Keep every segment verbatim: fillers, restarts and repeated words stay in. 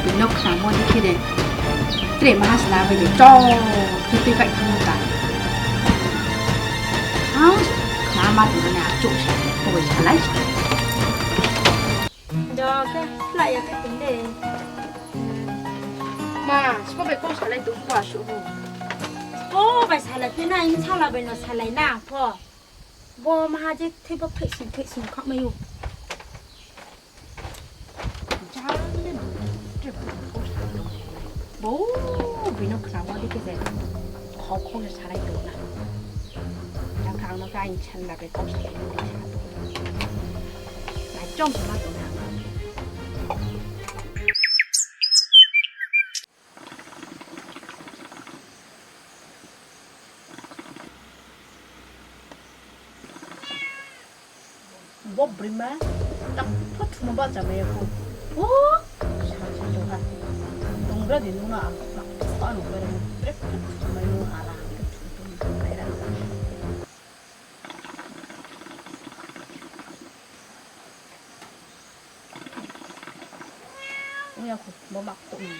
Bini no khnamo di khe de. Tre maha sna bai de chong khe tui bai thang ta. Ang khnama tong na chouh sa, ko bai salai. Do khe, la ya khe tong de. Ma, siko bai ko salai tong ko asu ho. Ko bai salai phi na, in sala bai no salai na pho. Bo maha je thei bo thei sing thei sing kha mai ou. Jang de ma, tre bo ko salai tong. Bo, bini no khnamo di khe je. Khou khou se salai tong na. Jang kha ang no khe aini sala bai ko salai tong sa tong. Nai chong se ma tong na. Bo brima tak pho thumo bahcha mai ya pho. O, sa sa tong ha. Tong bra di nung no ang tak pho ano bai rang brek brek thumai nung ara ang ke thum thum thum bai rang. Ong ya kho, bo mak kho ni.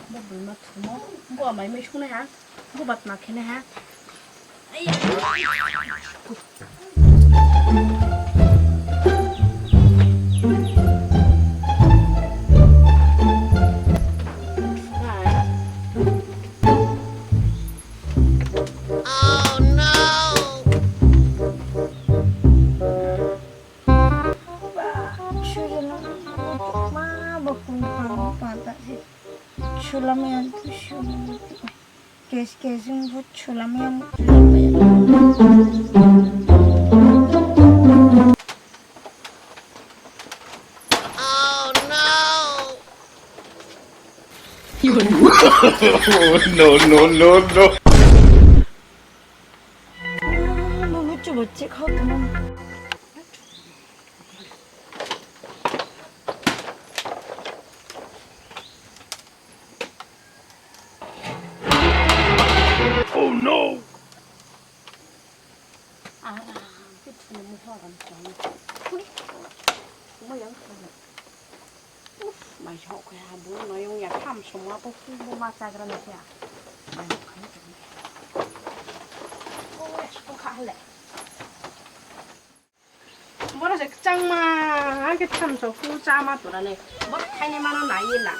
Bo bui ma thumo. Bo amai mai sung nai ha. Bo bat ma khe nai ha. Ai ya. Oh no! Ba, suju no, ma, ba, kung, pa, pa, ta, si. Sulam yan, tu, su. Kes, kes, yung, bu, sulam yan, sulam yan. Oh, no! No, no, no, no. Ah, bu, bu, chu, bu, chu, khau, tu, ma. Oh no! Aram khe thuna mo ho aram chang. Hui. Mo yang thuna. Uf, mai sok khe ha bu no yung ya tham soma bo hu bo ma chagra na khe. Mai sok khe chang. Oi, sok kha le. Boro se kchangma, ang khe thamso khu chama tongnai. Bo thainai mano nai ye la.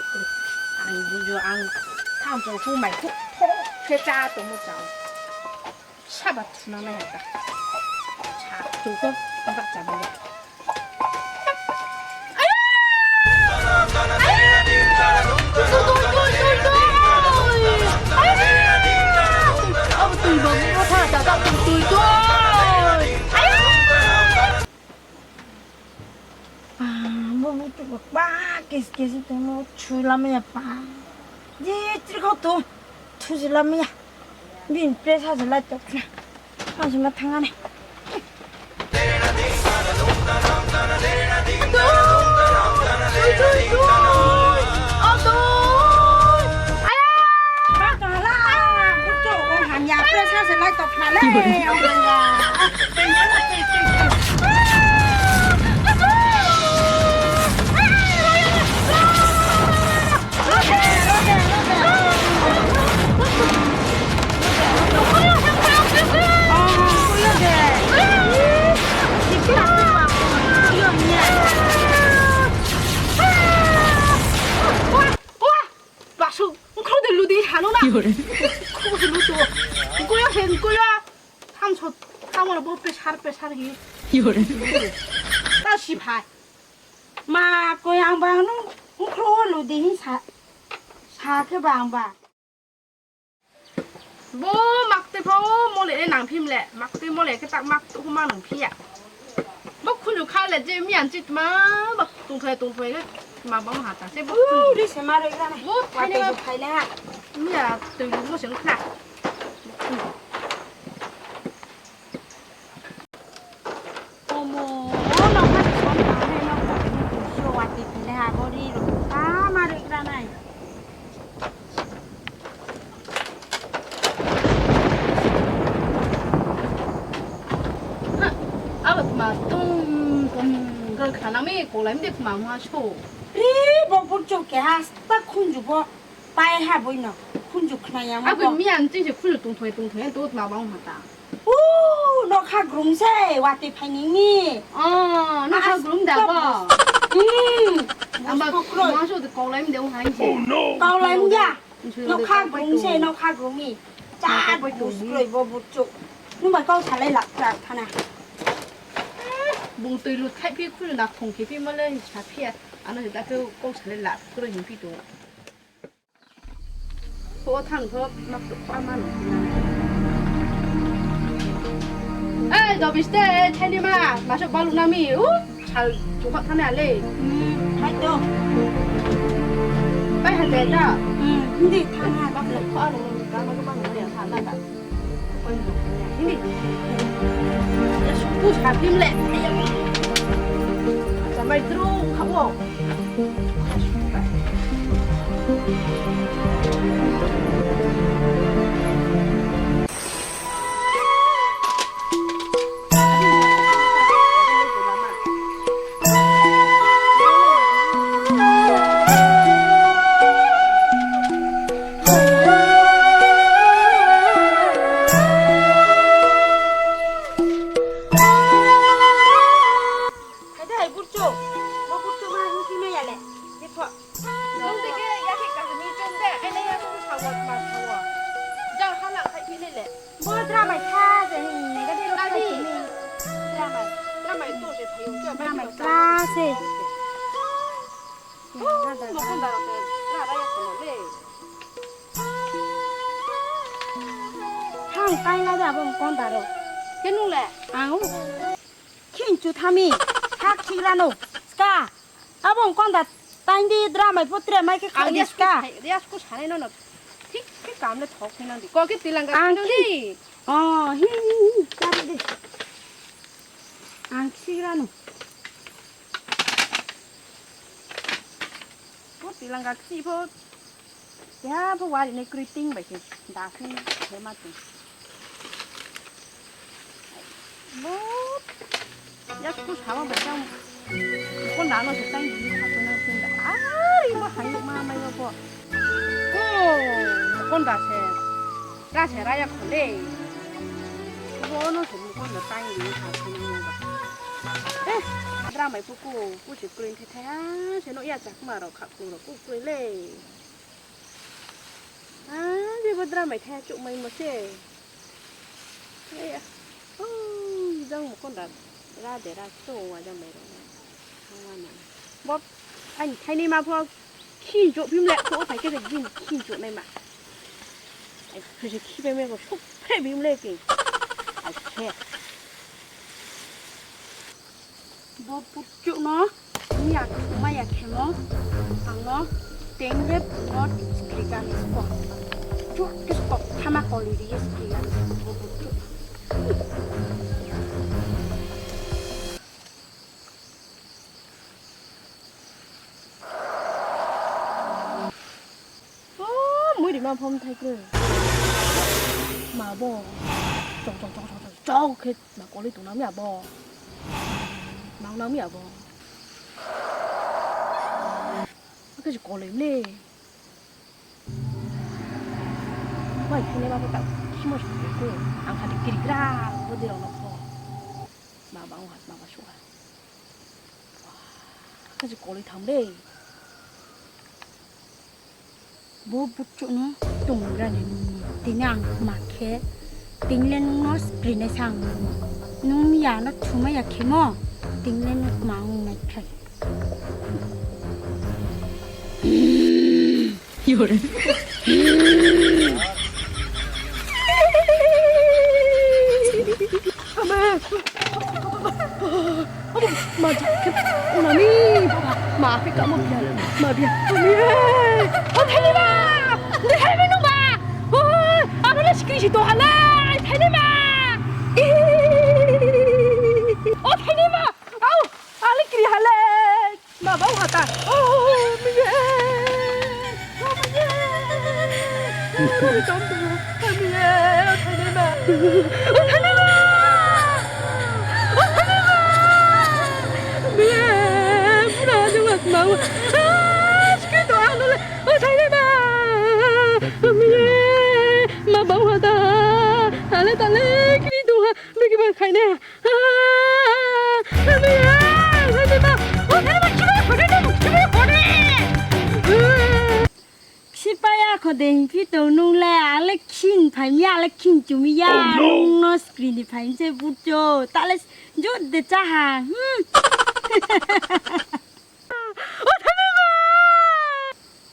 Ang bujo ang thamso khu mai khu tho khe cha tongmo chao. Saba thuna nai ha ta. Sa tu ko ba cha ba. Bo butu ba kis kis tongmo chulamaya pa. Je chirkhau tong thujilamaya. Bini pressure se lai tokna. Ang se ma thang ani. Aya! Ba tong hala. Butu, o hamya pressure se lai tokna le. Basu, nkhro de ludi hano na. Nkhro de luto. Nkoya se nkoya. Thamso, thamso bo pesar, pesar hi. Ta si phai. Ma koi ang ba nung, nkhro ludi hin sa, sa khe ba ang ba. Bo maktui pho mole ne nang phim le, maktui mole khe tak maktui pho ma nang phi ya. Bo khulu kha le je miyan chit ma, bo tungthoi tungthoi khe ma bang ha ta se bo. Ri se ma roi kha ne. Bo phai le phai le ha. Miya tui lu mo se khna. Omo, o nokha ni som tang nai, nokha ni sio wati phi le ha, bo ri rao. A, ma roi kra nai. Ha, abo tma tung tung gal khna nang mi, kolai mi de tma mo so. Ri, bo, bo, Chouh keha sta khunju bo. Pai ha boi no. Khunju khna ya mo. Abo miya nching se khunju tongthoi tongthoi to tma bang ha ta. U, nokha grung se, watoi phai ni mi. O, nokha grung da bo. Hmm. Amba buskro. Ma so de kaulai mde ong hai se. Kaulai mya. Nokha grung se, nokha grung mi. Cha, buskro bo buchu. Nungba kau salai lak cha thana. Bung toi lu thai phi khunu na khong khe phi mo le sa phi ya. Ano se ta khe kau salai lak kro hin phi to. Pho thang pho ma pho ma no. Ei, dobis te, thaini ma, ma so balu na mi, u, sal chukha thana le. Hmm, hai to. Pai ha de ta. Hmm, hindi thang ha. Bak le kho aro, ka ma ko bang le ha na ta. Hindi. Ya, suku sa phim le. Sa mai dru kha wo. Hai de, hai burchouh. Bo burchouh ma hing khe maya le. Khe pho. Nung de khe ya khe kaham ni chung de. Ai le ya khe sa wa, ma sa wa. Jang hala khai phi le le. Bo dramai kha je hing, ga de ro khai phi ni. Dramai. Dramai to se phayo, dramai kha se. Mo kon da ro se, ra ra ya kho le. Thang tai la de abo mo kon da ro. Khe nung le? Ang. Khinchu thami, sak thigra no, ska. Abo ongkon da, tain di dramai pho tre mai khe kha di ska. Riya sku sanai no no. Thik khe kam le thok khe nang di. Ko khe tilanga ang khe. O, hi, hi, hi, hi, chari di. Ang khigra no. Bo tilanga kchi pho. Keha pho wari nai kroi ting bai khe. Da khe khe ma tong. Bo. Ya sku sama bai tang. Ko nano se tang di sa ko nang sing da. Ari mo hai ma mai no ko. Ko. Ko nda se. Ra se ra ya kho le. Bo no se mo ko nda tang di sa ko nang ba. Eh. Dramai pho ko. Ko se kroi the the ha. Se no ya chakma rao kha ko rao ko kroi le. A, jebo dramai thai chouh mai mo se. Ai, o, jang mo kon da, ra de ra, to wa jang mai rao na. Bo, aini thaini ma pho, khin chouh bim le, to phai khe se bim khin chouh nai ma. Ai, khe se khi bai mai ko, suh phe bim le ke. Ai, khe. Bo burchouh no, miya khe maya khe no, ang no, teng le phuh no skri gani sko. Chuh khe sko, thama koli ri ye skri gani sko, bo burchouh. O, mui ri ma phom thai kroi. Ma bo. Chok, chok, chok, chok, chok, chok khe ma koli tongnang mi abo. Ma ong nang mi abo. Akhe se koli le. Bai khe ne ma bo ta khimo se khe. Ang kha de kiri gra bo de rao no pho. Ma ba ong ha, ma ba suh ha. Khe se koli tham le. Bo burchouh no tonggra ni nung. Tini ang ma khe, tini le nung no skri nai sa ang nung no. Nung miya no thuma ya khe mo, tini le nung ma ong nai khe. Ama. Abo, ma ja khe, ona ni, baba, ma phi kamo bia, ma bia, o ni, o thaini ma, o thaini ma nung ba, o, abo le skri si to ha le, thaini ma, o thaini ma, au, ale kri ha le. Ma bau ha ta. O, mi ye. O, mi ye. O, mi tom tu. O, mi ye. O, thaini ma. O, thaini ma. O, thaini ma. Mi ye. Pura jung as mau. A, skri De hingphi tong nung le, ang le khin phai mi ya, ang le khin chu mi ya, nung no screen ni phai mi se burchouh. Ta le jut de chá ha.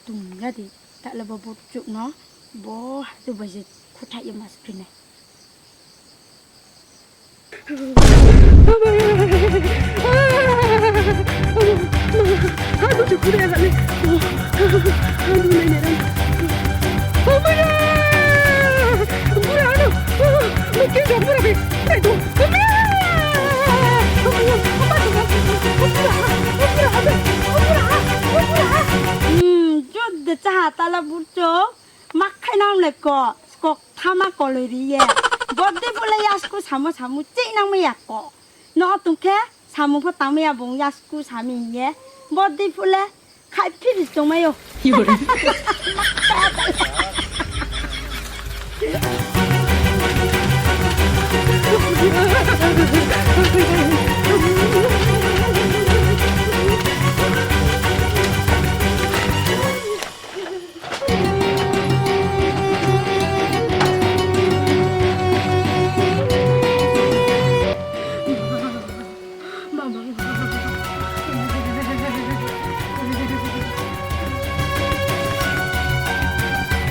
Tong ya di, ta le bo burchouh no, bo hadu bai se khuthaih ye ma screen nai. Jut de chá ha ta le burchouh. Ma khainang le ko, skok thama koloi ri ye. Bodei phuh le yasku samo samo chih nang mai ya ko. No tong khe, samung pho tang mai ya bung yasku sami hing ye. Bodei phuh le, khaih phiri tong mai ou.